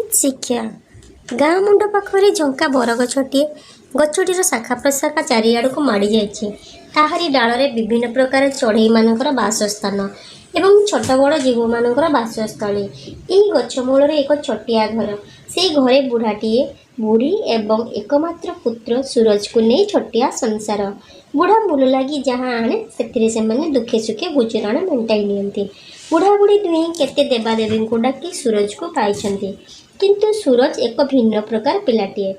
ଉଚିତ ଶିକ୍ଷା। ଗାଁ ମୁଣ୍ଡ ପାଖରେ ଝଙ୍କା ବରଗଛଟିଏ। ଗଛଟିର ଶାଖା ପ୍ରଶାଖା ଚାରିଆଡ଼କୁ ମାଡ଼ି ଯାଇଛି। ତାହାରି ଡାଳରେ ବିଭିନ୍ନ ପ୍ରକାର ଚଢ଼େଇମାନଙ୍କର ବାସସ୍ଥାନ ଏବଂ ଛୋଟ ବଡ଼ ଜୀବମାନଙ୍କର ବାସସ୍ଥଳୀ। ଏହି ଗଛ ମୂଳରେ ଏକ ଛୋଟିଆ ଘର। ସେଇ ଘରେ ବୁଢ଼ାଟିଏ, ବୁଢ଼ୀ ଏବଂ ଏକମାତ୍ର ପୁତ୍ର ସୁରଜକୁ ନେଇ ଛୋଟିଆ ସଂସାର। ବୁଢ଼ା ମୂଲ ଲାଗି ଯାହା ଆଣେ, ସେଥିରେ ସେମାନେ ଦୁଃଖେ ସୁଖେ ଗୁଜୁରାଣ ମେଣ୍ଟାଇ ନିଅନ୍ତି। ବୁଢ଼ା ବୁଢ଼ୀ ଦୁହେଁ କେତେ ଦେବାଦେବୀଙ୍କୁ ଡାକି ସୁରଜକୁ ପାଇଛନ୍ତି। କିନ୍ତୁ ସୁରଜ ଏକ ଭିନ୍ନ ପ୍ରକାର ପିଲାଟିଏ।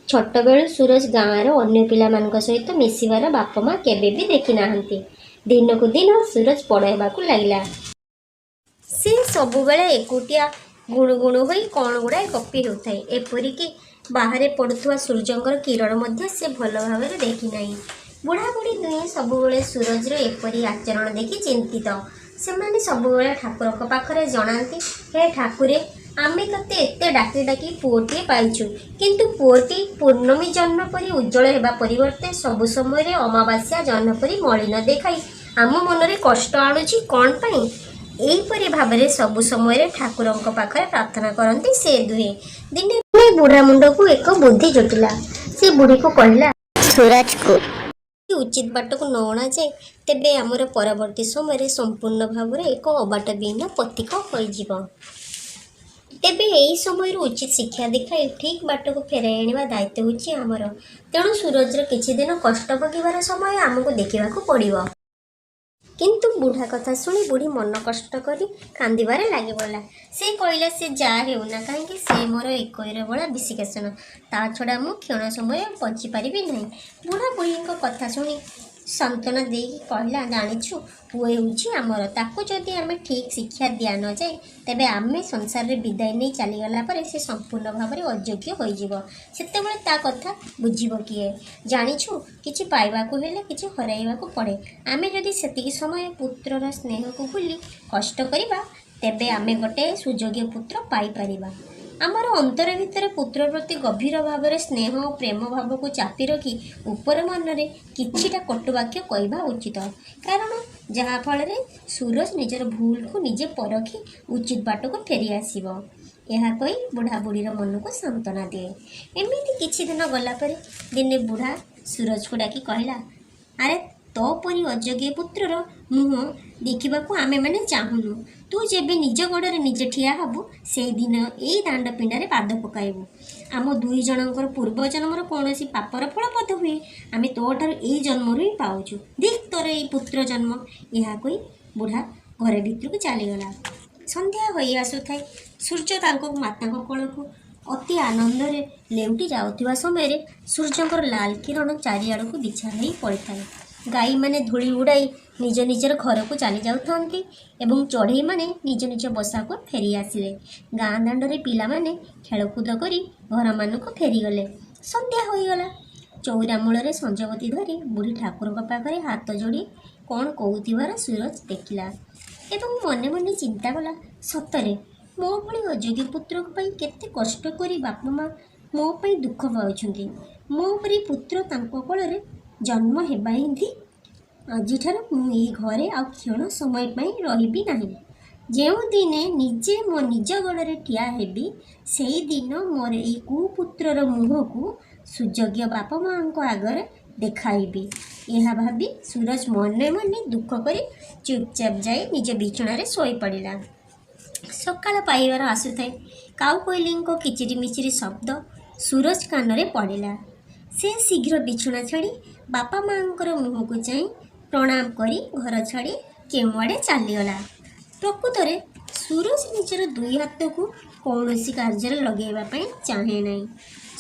ଛୋଟବେଳୁ ସୁରଜ ଗାଁର ଅନ୍ୟ ପିଲାମାନଙ୍କ ସହିତ ମିଶିବାର ବାପ ମା କେବେ ବି ଦେଖିନାହାନ୍ତି। ଦିନକୁ ଦିନ ସୁରଜ ବଡ଼ ହେବାକୁ ଲାଗିଲା। ସେ ସବୁବେଳେ ଏକୁଟିଆ ଗୁଣୁ ଗୁଣୁ ହୋଇ କ'ଣ ଗୁଡ଼ାଏ ଗପି ହେଉଥାଏ। ଏପରିକି ବାହାରେ ପଡ଼ୁଥିବା ସୂର୍ଯ୍ୟଙ୍କର କିରଣ ମଧ୍ୟ ସେ ଭଲ ଭାବରେ ଦେଖିନାହିଁ। ବୁଢ଼ା ବୁଢ଼ୀ ଦୁହେଁ ସବୁବେଳେ ସୁରଜର ଏପରି ଆଚରଣ ଦେଖି ଚିନ୍ତିତ। ସେମାନେ ସବୁବେଳେ ଠାକୁରଙ୍କ ପାଖରେ ଜଣାନ୍ତି, "ହେ ଠାକୁରେ! ଆମେ ତୋତେ ଏତେ ଡାକି ଡାକି ପୁଅଟିଏ ପାଇଛୁ; କିନ୍ତୁ ପୁଅଟି ପୂର୍ଣ୍ଣମୀ ଜହ୍ନ ପରି ଉଜ୍ଜ୍ୱଳ ହେବା ପରିବର୍ତ୍ତେ ସବୁ ସମୟରେ ଅମାବାସ୍ୟା ଜହ୍ନ ପରି ମଳିନ ଦେଖାଇ ଆମ ମନରେ କଷ୍ଟ ଆଣୁଛି କ'ଣ ପାଇଁ?" ଏହିପରି ଭାବରେ ସବୁ ସମୟରେ ଠାକୁରଙ୍କ ପାଖରେ ପ୍ରାର୍ଥନା କରନ୍ତି ସେ ଦୁହେଁ। ଦିନେ ବୁଢ଼ା ମୁଣ୍ଡକୁ ଏକ ବୁଦ୍ଧି ଜୁଟିଲା। ସେ ବୁଢ଼ୀକୁ କହିଲା, ସୁରଜକୁ ଉଚିତ ବାଟକୁ ନ ଅଣାଯାଏ, ତେବେ ଆମର ପରବର୍ତ୍ତୀ ସମୟରେ ସମ୍ପୂର୍ଣ୍ଣ ଭାବରେ ଏକ ଅବାଟବିହୀନ ପଥିକ ହୋଇଯିବ। ତେବେ ଏହି ସମୟରୁ ଉଚିତ ଶିକ୍ଷା ଦେଖାଇ ଠିକ୍ ବାଟକୁ ଫେରାଇ ଆଣିବା ଦାୟିତ୍ୱ ହେଉଛି ଆମର। ତେଣୁ ସୁରଜର କିଛିଦିନ କଷ୍ଟ ଭୋଗିବାର ସମୟ ଆମକୁ ଦେଖିବାକୁ ପଡ଼ିବ। କିନ୍ତୁ ବୁଢ଼ା କଥା ଶୁଣି ବୁଢ଼ୀ ମନ କଷ୍ଟ କରି କାନ୍ଦିବାରେ ଲାଗିପଡ଼ିଲା। ସେ କହିଲା, "ସେ ଯାହା ହେଉନା କାହିଁକି, ସେ ମୋର ଏକଇରବଳା ବିଶିକେଶନ। ତା' ଛଡ଼ା ମୁଁ କ୍ଷଣ ସମୟ ବଞ୍ଚିପାରିବି ନାହିଁ।" ବୁଢ଼ା ବୁଢ଼ୀଙ୍କ କଥା ଶୁଣି ସାନ୍ତ୍ୱନା ଦେଇ କହିଲା, "ଜାଣିଛୁ, ପୁଅ ହେଉଛି ଆମର। ତାକୁ ଯଦି ଆମେ ଠିକ୍ ଶିକ୍ଷା ଦିଆ ନଯାଏ, ତେବେ ଆମେ ସଂସାରରେ ବିଦାୟ ନେଇ ଚାଲିଗଲା ପରେ ସେ ସମ୍ପୂର୍ଣ୍ଣ ଭାବରେ ଅଯୋଗ୍ୟ ହୋଇଯିବ। ସେତେବେଳେ ତା' କଥା ବୁଝିବ କିଏ? ଜାଣିଛୁ, କିଛି ପାଇବାକୁ ହେଲେ କିଛି ହରାଇବାକୁ ପଡ଼େ। ଆମେ ଯଦି ସେତିକି ସମୟ ପୁତ୍ରର ସ୍ନେହକୁ ଭୁଲି କଷ୍ଟ କରିବା, ତେବେ ଆମେ ଗୋଟାଏ ସୁଯୋଗ୍ୟ ପୁତ୍ର ପାଇପାରିବା। ଆମର ଅନ୍ତର ଭିତରେ ପୁତ୍ର ପ୍ରତି ଗଭୀର ଭାବରେ ସ୍ନେହ ଓ ପ୍ରେମ ଭାବକୁ ଚାପି ରଖି ଉପର ମନରେ କିଛିଟା କଟୁବାକ୍ୟ କହିବା ଉଚିତ। କାରଣ ଯାହା ଫଳରେ ସୁରଜ ନିଜର ଭୁଲକୁ ନିଜେ ପରଖି ଉଚିତ ବାଟକୁ ଫେରି ଆସିବ।" ଏହା କହି ବୁଢ଼ା ବୁଢ଼ୀର ମନକୁ ସାନ୍ତ୍ୱନା ଦିଏ। ଏମିତି କିଛି ଦିନ ଗଲା ପରେ ଦିନେ ବୁଢ଼ା ସୁରଜକୁ ଡାକି କହିଲା, "ଆରେ, ତୋ ପରି ଅଯୋଗ୍ୟ ପୁତ୍ରର ମୁହଁ ଦେଖିବାକୁ ଆମେମାନେ ଚାହୁଁନୁ। ତୁ ଯେବେ ନିଜ ଗୋଡ଼ରେ ନିଜେ ଠିଆ ହେବୁ, ସେଇଦିନ ଏଇ ଦାଣ୍ଡ ପିଣ୍ଡାରେ ପାଦ ପକାଇବୁ। ଆମ ଦୁଇ ଜଣଙ୍କର ପୂର୍ବ ଜନ୍ମର କୌଣସି ପାପର ଫଳ ବୋଧହୁଏ ଆମେ ତୋଠାରୁ ଏଇ ଜନ୍ମରୁ ହିଁ ପାଉଛୁ। ଧିକ୍ ତୋର ଏଇ ପୁତ୍ର ଜନ୍ମ!" ଏହା କହି ବୁଢ଼ା ଘର ଭିତରକୁ ଚାଲିଗଲା। ସନ୍ଧ୍ୟା ହୋଇ ଆସୁଥାଏ। ସୂର୍ଯ୍ୟ ତାଙ୍କ ମାତାଙ୍କ କୋଳକୁ ଅତି ଆନନ୍ଦରେ ଲେଉଟି ଯାଉଥିବା ସମୟରେ ସୂର୍ଯ୍ୟଙ୍କର ଲାଲ କିରଣ ଚାରିଆଡ଼କୁ ବିଛା ହୋଇ ପଡ଼ିଥାଏ। ଗାଈମାନେ ଧୂଳି ଉଡ଼ାଇ ନିଜ ନିଜର ଘରକୁ ଚାଲି ଯାଉଥାନ୍ତି ଏବଂ ଚଢ଼େଇମାନେ ନିଜ ନିଜ ବସାକୁ ଫେରି ଆସିଲେ। ଗାଁ ଦାଣ୍ଡରେ ପିଲାମାନେ ଖେଳକୁଦ କରି ଘରମାନଙ୍କୁ ଫେରିଗଲେ। ସନ୍ଧ୍ୟା ହୋଇଗଲା। ଚଉରା ମୂଳରେ ସଞ୍ଜବତୀ ଧରି ବୁଢ଼ୀ ଠାକୁରଙ୍କ ପାଖରେ ହାତ ଯୋଡ଼ି କ'ଣ କହୁଥିବାର ସୁରଜ ଦେଖିଲା ଏବଂ ମନେ ମନେ ଚିନ୍ତା କଲା, ସତରେ ମୋ ଭଳି ଅଯୋଗ୍ୟ ପୁତ୍ରକୁ ପାଇଁ କେତେ କଷ୍ଟ କରି ବାପା ମା ମୋ ପାଇଁ ଦୁଃଖ ପାଉଛନ୍ତି। ମୋ ପରି ପୁତ୍ର ତାଙ୍କ କୋଳରେ ଜନ୍ମ ହେବା ହିଁ ଧିକ୍। ଆଜିଠାରୁ ମୁଁ ଏଇ ଘରେ ଆଉ କ୍ଷଣ ସମୟ ପାଇଁ ରହିବି ନାହିଁ। ଯେଉଁଦିନେ ନିଜେ ମୋ ନିଜ ଗୋଡ଼ରେ ଠିଆ ହେବି, ସେଇଦିନ ମୋର ଏଇ କୁପୁତ୍ରର ମୁହଁକୁ ସୁଯୋଗ୍ୟ ବାପା ମାଆଙ୍କ ଆଗରେ ଦେଖାଇବି। ଏହା ଭାବି ସୁରଜ ମନେ ମନେ ଦୁଃଖ କରି ଚୁପଚାପ ଯାଇ ନିଜ ବିଛଣାରେ ଶୋଇପଡ଼ିଲା। ସକାଳ ପାହିବାର ଆସୁଥାଏ। କାଉ କୋଇଲିଙ୍କ କିଚିରିମିଚିରି ଶବ୍ଦ ସୁରଜ କାନରେ ପଡ଼ିଲା। ସେ ଶୀଘ୍ର ବିଛଣା ଛାଡ଼ି ବାପା ମାଆଙ୍କର ମୁହଁକୁ ଚାହିଁ ପ୍ରଣାମ କରି ଘର ଛାଡ଼ି କେଉଁଆଡ଼େ ଚାଲିଗଲା। ପ୍ରକୃତରେ ସୁରଜ ନିଜର ଦୁଇ ହାତକୁ କୌଣସି କାର୍ଯ୍ୟରେ ଲଗାଇବା ପାଇଁ ଚାହେଁ ନାହିଁ।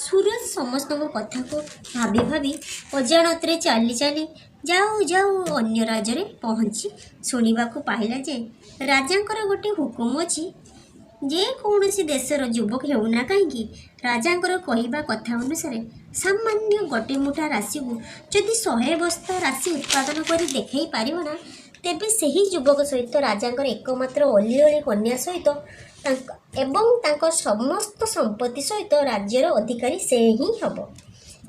ସୁରଜ ସମସ୍ତଙ୍କ କଥାକୁ ଭାବି ଭାବି ଅଜାଣତରେ ଚାଲି ଚାଲି ଯାଉ ଯାଉ ଅନ୍ୟ ରାଜ୍ୟରେ ପହଞ୍ଚି ଶୁଣିବାକୁ ପାଇଲା ଯେ ରାଜାଙ୍କର ଗୋଟେ ହୁକୁମ ଅଛି, ଯେ କୌଣସି ଦେଶର ଯୁବକ ହେଉନା କାହିଁକି, ରାଜାଙ୍କର କହିବା କଥା ଅନୁସାରେ ସାମାନ୍ୟ ଗୋଟେ ମୁଠା ରାଶିକୁ ଯଦି 100 ବସ୍ତା ରାଶି ଉତ୍ପାଦନ କରି ଦେଖାଇ ପାରିବ ନା, ତେବେ ସେହି ଯୁବକ ସହିତ ରାଜାଙ୍କର ଏକମାତ୍ର ଅଲିଅଳି କନ୍ୟା ସହିତ ତାଙ୍କ ଏବଂ ତାଙ୍କ ସମସ୍ତ ସମ୍ପତ୍ତି ସହିତ ରାଜ୍ୟର ଅଧିକାରୀ ସେ ହିଁ ହେବ।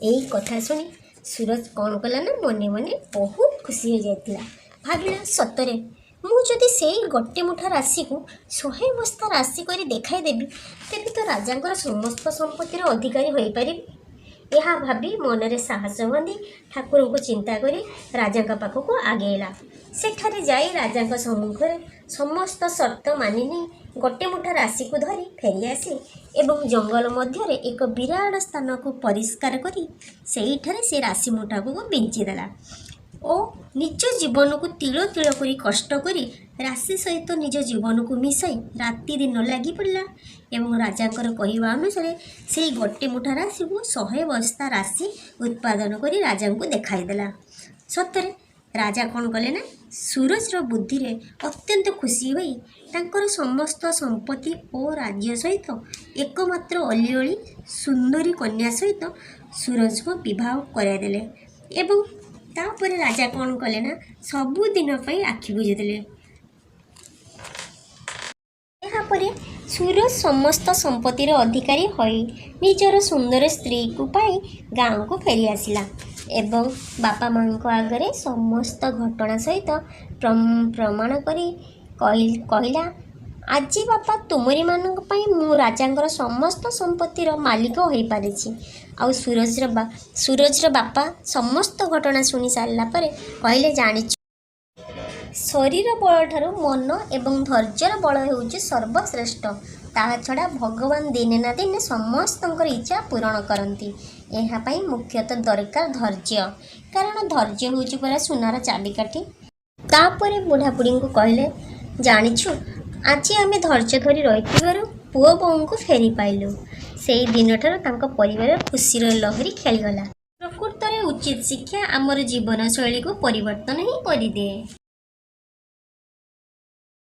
ଏଇ କଥା ଶୁଣି ସୁରଜ କ'ଣ କଲା ନା, ମନେ ମନେ ବହୁତ ଖୁସି ହୋଇଯାଇଥିଲା। ଭାବିଲା, ସତରେ ମୁଁ ଯଦି ସେଇ ଗୋଟେ ମୁଠା ରାଶିକୁ 100 ବସ୍ତା ରାଶି କରି ଦେଖାଇଦେବି, ତେବେ ତ ରାଜାଙ୍କର ସମସ୍ତ ସମ୍ପତ୍ତିର ଅଧିକାରୀ ହୋଇପାରିବି। ଏହା ଭାବି ମନରେ ସାହସ ବାନ୍ଧି ଠାକୁରଙ୍କୁ ଚିନ୍ତା କରି ରାଜାଙ୍କ ପାଖକୁ ଆଗେଇଲା। ସେଠାରେ ଯାଇ ରାଜାଙ୍କ ସମ୍ମୁଖରେ ସମସ୍ତ ସର୍ତ୍ତ ମାନି ନେଇ ଗୋଟେ ମୁଠା ରାଶିକୁ ଧରି ଫେରିଆସି ଏବଂ ଜଙ୍ଗଲ ମଧ୍ୟରେ ଏକ ବିରାଟ ସ୍ଥାନକୁ ପରିଷ୍କାର କରି ସେଇଠାରେ ସେ ରାଶି ମୁଠାକୁ ବିଞ୍ଚିଦେଲା ଓ ନିଜ ଜୀବନକୁ ତିଳ ତିଳ କରି କଷ୍ଟ କରି ରାଶି ସହିତ ନିଜ ଜୀବନକୁ ମିଶାଇ ରାତି ଦିନ ଲାଗି ପଡ଼ିଲା ଏବଂ ରାଜାଙ୍କର କହିବା ଅନୁସାରେ ସେଇ ଗୋଟେ ମୁଠା ରାଶିକୁ 100 ବସ୍ତା ରାଶି ଉତ୍ପାଦନ କରି ରାଜାଙ୍କୁ ଦେଖାଇଦେଲା। ସତରେ ରାଜା କ'ଣ କଲେ ନା, ସୁରଜର ବୁଦ୍ଧିରେ ଅତ୍ୟନ୍ତ ଖୁସି ହୋଇ ତାଙ୍କର ସମସ୍ତ ସମ୍ପତ୍ତି ଓ ରାଜ୍ୟ ସହିତ ଏକମାତ୍ର ଅଲିଅଳି ସୁନ୍ଦରୀ କନ୍ୟା ସହିତ ସୁରଜଙ୍କ ବିବାହ କରାଇଦେଲେ ଏବଂ ତାପରେ ରାଜା କ'ଣ କଲେ ନା, ସବୁଦିନ ପାଇଁ ଆଖି ବୁଜିଦେଲେ। ଏହାପରେ ସୁରଜ ସମସ୍ତ ସମ୍ପତ୍ତିର ଅଧିକାରୀ ହୋଇ ନିଜର ସୁନ୍ଦର ସ୍ତ୍ରୀକୁ ପାଇ ଗାଁକୁ ଫେରିଆସିଲା ଏବଂ ବାପା ମାଆଙ୍କ ଆଗରେ ସମସ୍ତ ଘଟଣା ସହିତ ପ୍ରମାଣ କରି କହିଲା, "ଆଜି ବାପା, ତୁମରିମାନଙ୍କ ପାଇଁ ମୁଁ ରାଜାଙ୍କର ସମସ୍ତ ସମ୍ପତ୍ତିର ମାଲିକ ହୋଇପାରିଛି।" ଆଉ ସୁରଜର ବାପା ସମସ୍ତ ଘଟଣା ଶୁଣି ସାରିଲା ପରେ କହିଲେ, "ଜାଣିଛୁ, ଶରୀର ବଳଠାରୁ ମନ ଏବଂ ଧୈର୍ଯ୍ୟର ବଳ ହେଉଛି ସର୍ବଶ୍ରେଷ୍ଠ। ତାହା ଛଡ଼ା ଭଗବାନ ଦିନେ ନା ଦିନେ ସମସ୍ତଙ୍କର ଇଚ୍ଛା ପୂରଣ କରନ୍ତି। ଏହା ପାଇଁ ମୁଖ୍ୟତଃ ଦରକାର ଧୈର୍ଯ୍ୟ, କାରଣ ଧୈର୍ଯ୍ୟ ହେଉଛି ପରା ସୁନାର ଚାବିକାଠି।" ତାପରେ ବୁଢ଼ାବୁଢ଼ୀଙ୍କୁ କହିଲେ, "ଜାଣିଛୁ, ଆଜି ଆମେ ଧୈର୍ଯ୍ୟ ଧରି ରହିଥିବାରୁ ପୁଅ ବୋହୂଙ୍କୁ ଫେରି ପାଇଲୁ।" ସେଇ ଦିନଠାରୁ ତାଙ୍କ ପରିବାରରେ ଖୁସିର ଲହରୀ ଖେଳିଗଲା। ପ୍ରକୃତରେ ଉଚିତ ଶିକ୍ଷା ଆମର ଜୀବନଶୈଳୀକୁ ପରିବର୍ତ୍ତନ ହିଁ କରିଦିଏ।